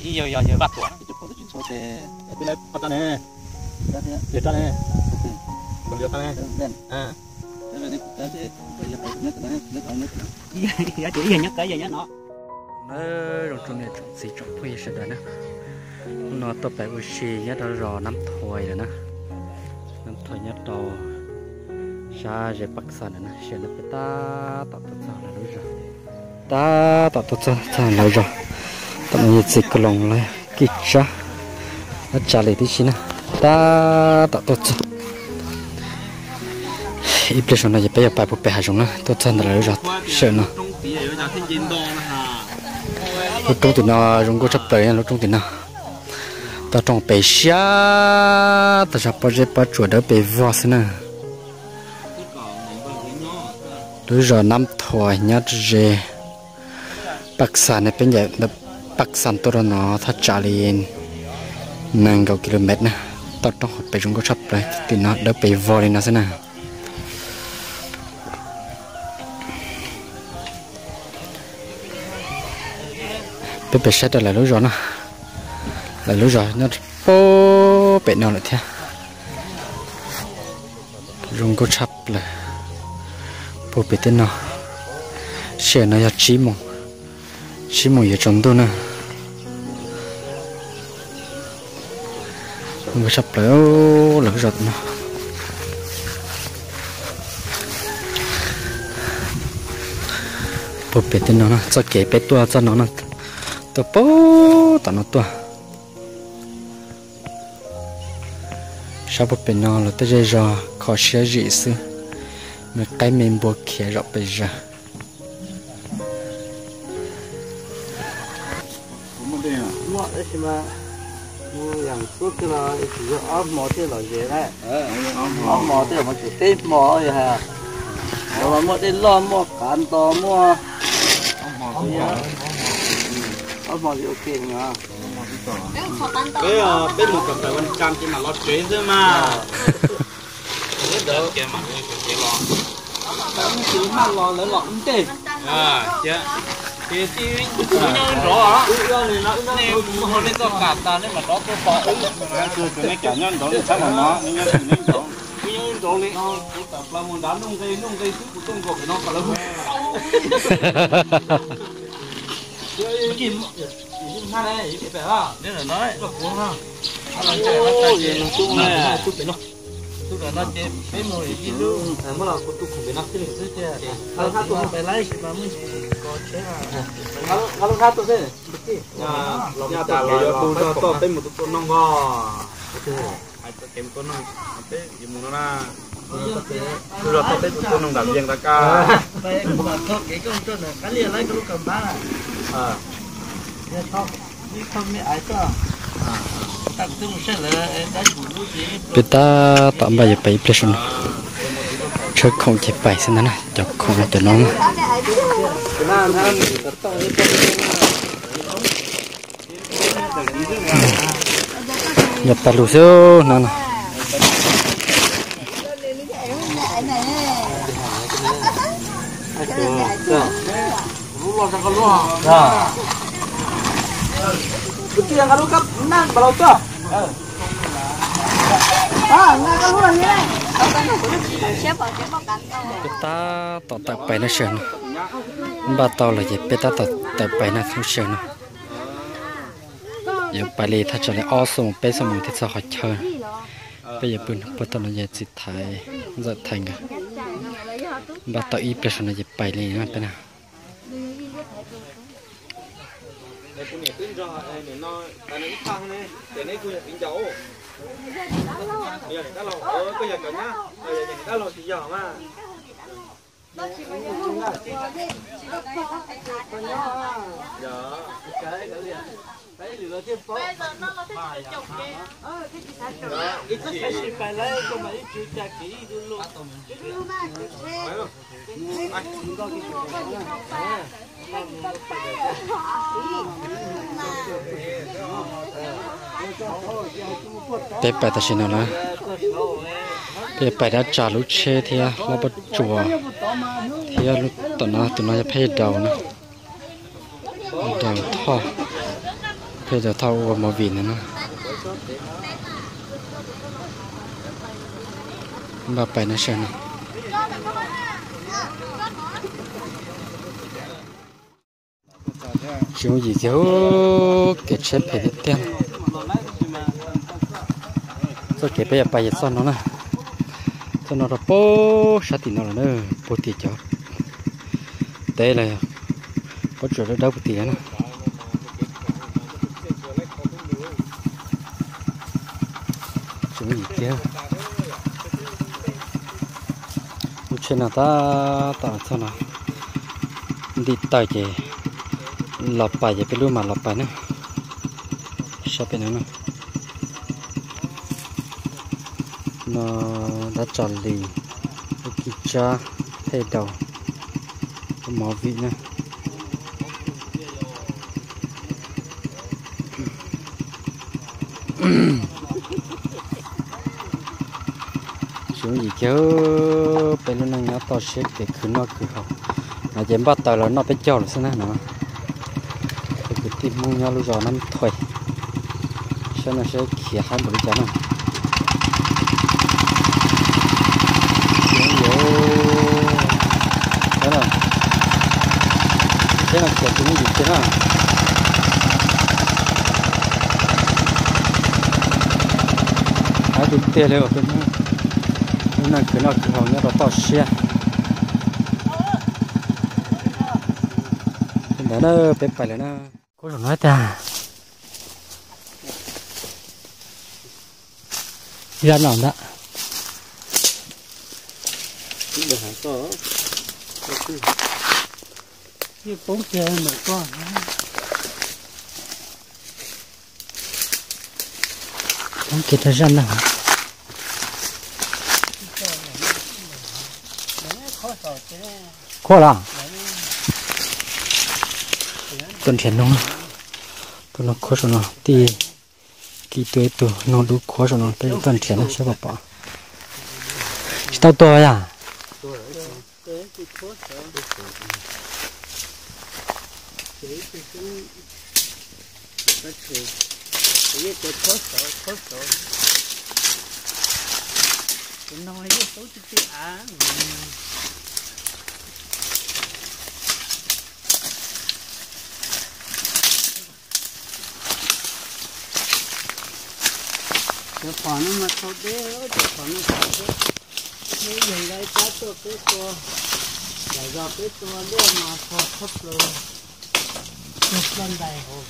Yog, yog, yog Vaj Tuam. Nyob zoo tsoom niam tsoom txiv tsoom phooj ywg sawv daws na, hnub no tuaj pem ua si nyob rau zos Nab Thuais lawm na. Nab Thuais nyob rau sab ze Paj Xas lawm na, sawv daws peb tab tom tuaj txog lawv lub zos. Tab tom tuaj txog txog lawv zos, tom no yog txiv Kaloos lawv kib tsab, dab tsa li tib si na. Tab tom tuaj txog. Ib pliag saum no ces peb yuav pais puag pem hav zoov na, tuaj txog ntawm lawv lub zos sawm no. Lub roob tim no zoo nkauj tshaj plaws, lub roob tim no toj roob pem siab, tag zog pob zeb pob tsuas dawb pes vog xwb na. Lub zos Nab Thuais nyob ze Paj Xas ne, peb ncaim ntawm Paj Xas tuaj rau no thaj tsam li nees nkaum kilomev na. Toj roob hauv pes zoo nkauj tshaj plaws, tim no dawb pes vog li no xwb na. Peb pem saib rau lawv lub zos na, lawv lub zos nyob puag pem no lawm thiab. Zoo nkauj tshaj plaws puag pem tej no. Sij hawm no yog tsib moos, tsib moos yuav tsaus ntuj na. Zoo nkauj tshaj plaws lawv lub zos no. Puag pem tej no na, txoj kev peb tuaj txoj no na, tuaj puag tom no tuaj. Sab puag pem no los tej zej zos kho siab zim xwb, me qaib me npua khiav zom pes zaws. Muaj tab sis mas mus yaam tub twg los tsis yog ob hmo thiaj los ze na. Ob hmo thiaj los tsis, peb hmo yog, los muaj dej loj muaj qav nto muaj, ob hmo li ok no. Peb, peb mus kom tawm ua cam ces mam los tsev xwb mas. Ces maj los lawv los ntej. Ces tij nrov, nej mus ua nej txoj kam tas nej mam rov tuaj tos wb. Nej kam nyob nrov, nej txhob mus no, nej nyob nrov li. Kuv tawm plaws mus nrad nuj nqi nuj nqi xwb, kuv tuaj nkaus pem no kom lawv hu. Tus no ces peb mus ib lub, muab los kuv tus khoom pem no xwb li xwb tiag. Nqa lub hab tuaj xwb. Nyaj tas los yuav hu zog toj peb mus tua noog os. Hais txoj kev mus tua noog, peb yuav mus no na. Hu zog toj peb mus tua noog nram Vias Nras Kas. Peb tab tom npaj yuav pais ib pliag saum no. Tshawb khoom ces pais xwb ntag na, cov khoom no cov no na. Yog pais lug xwb no na. Peb tab tom tawm pais no sawv no. Npaj tau lawm ces peb tab tom tawm pais no lub sij hawm no. Yuav pais li thaj tsam li ob xuab moos peb xuab moos thiaj txog qhov chaw. Peb yuav pw puag tom no ces txiv Thaiv, ntxawm Thaiv nkawd npaj tau ib pliag saum no ces pais li na peb na. Peb pais tam sim no na, peb pais dab tsa lub tsheb thiab hlob pob tsuas thiab lub tom no, tus no yog phej daus na, daus thoj. Pheej rau thauj ua movie ntawd na. Npaj pais no saib no. Tsis yooj yim kiag, kev tsheb phem tiag tiag. Txoj kev peb yuav pais yog txoj no na. Txoj no rau pem sab tim no lawm na, puag tim cov teb los yog pob tsuas dawb dawb puag tim lawm na. Tsis yooj yim kiag. Lub tsheb no tab tom txog no, nti taws ces los pais ces peb lub mam los pais na. Saib pem no na. No dab tso lis, lub kib tsab, phej daus, lub movie na. Tsis yooj yim kiag, peb lub neej nyob toj siab kev khwv noj khwv haus. No ces npaj taws los noj peb caug lawm xwb na no. Peb kwv tij Hmoob nyob lub zos Nab Thuais, saib no saib khiav haib npaum li cas na. Tsis yooj yim, tsheb no khiav tsis yooj yim kiag na. Haib tiag tiag li, lub neej khwv noj khwv haus nyob rau toj siab. Li ntawd na, peb pais lawm na. Khuab saum no tiag. Zaj no ntag. Yeej poob kiag ntawm ko. Poob kiag rau zaj ntag. Khuab los? Tuaj nrhiav noog. Tuaj noog khuab saum no, tij, tij tuaj ib tug noog dub khuab saum no, peb tuaj nrhiav na saib puas pom. Tsis tau tuag yog? Cov phom no mas txaus deb, cov phom no txaus deb. Neb yog nqa ib rab tuaj peb tua, yam zos peb tua liaj mas txog txhob plaws, txog ploj ntais hauv.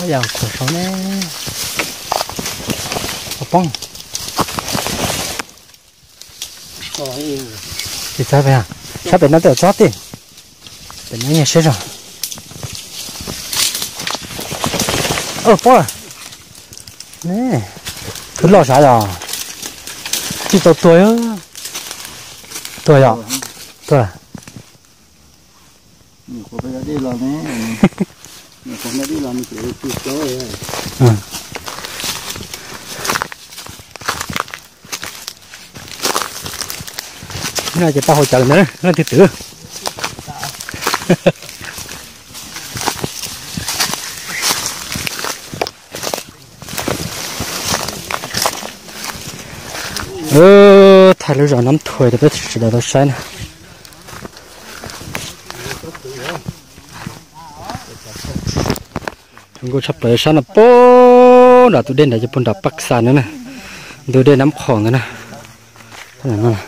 Yog khuam saud ne, poob. Tsis txawv pem, sab pem no tej tsob tej, pem no nyiag siab zog. Poob. Twb loj sav yog, tsis tau tuag, tuag yog, tuag. No ces tau haus cawv ntawd leej twg twv. Thaij lub zos Nab Thuais rau peb sawv daws tau saib na. Zoo nkauj tshaj plaws sab no puag nram tus dej nrad ces puag nram Paj Xa ntawd na, tus dej Nab Qhoom ntawd na. Sab tim no na.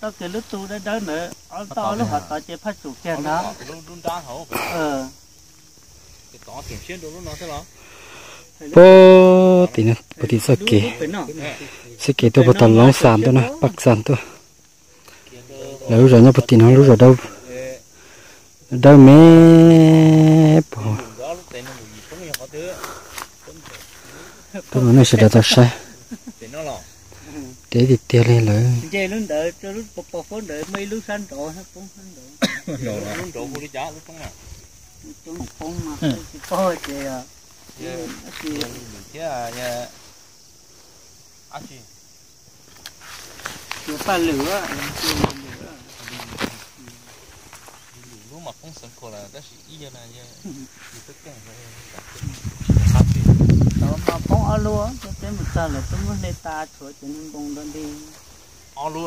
Tau kiag lub tu dawb dawb ntawd, tau ob lub hov tod ces phaj tsum kiag ntawd. Puag tim, puag tim txoj kev, txoj kev tuaj puag tom Loob Xa tuaj na, Paj Xa tuaj. Lawv lub zos nyob puag tim no, lub zos dawb me puag. Tuaj rau nej sawv daws tau saib. Deb tiag tiag li lawm. Nce lub ntawd rau lub pos pos huab ntawd muaj ib lub sab nraud poob sab nraud. Lub nraud hu li cas lub roob na? Lub roob poob mas tsis paub ces thiab. Yuav paj lwm, lub mas poob xeev khuas lawm tab sis ib yawg na yawg tsis txawj keej. Tau mas poob ob lub, peb mus txog lawm twb muab hle tas tshuav cov niag npoo nrog li. Ob lub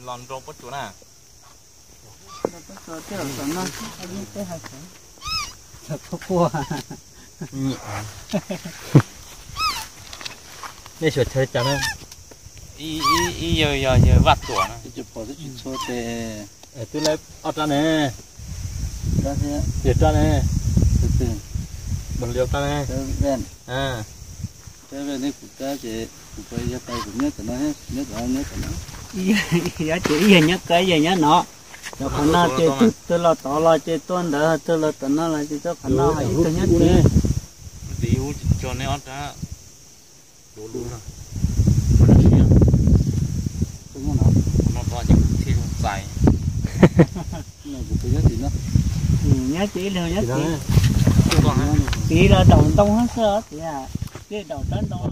los nroo pob tsuas na. Pob tsuas tej zaum tom no, peb hais xeev. Quaj. Nej suav chaw li cas na? Ib yawg yog yawg Vaj Tuam na. Twb lawv ob rab ne. Yawg rab ne. Npog lias rab ne. Ces ib yawg nyob kawg ib yawg nyob no. Cov qhov no ces tus los tod los ces tuaj ntawd, tus los tom no los ces tuaj qhov no, ib tug nyob twg. Tiv ub tsis tso neb ob rab. Ua lub no, no to ces kuv thiaj zoo txais. Nyob ces ib leeg nyob tiv, tiv los daus ntoo xwb tias, tiv daus rab ntoo.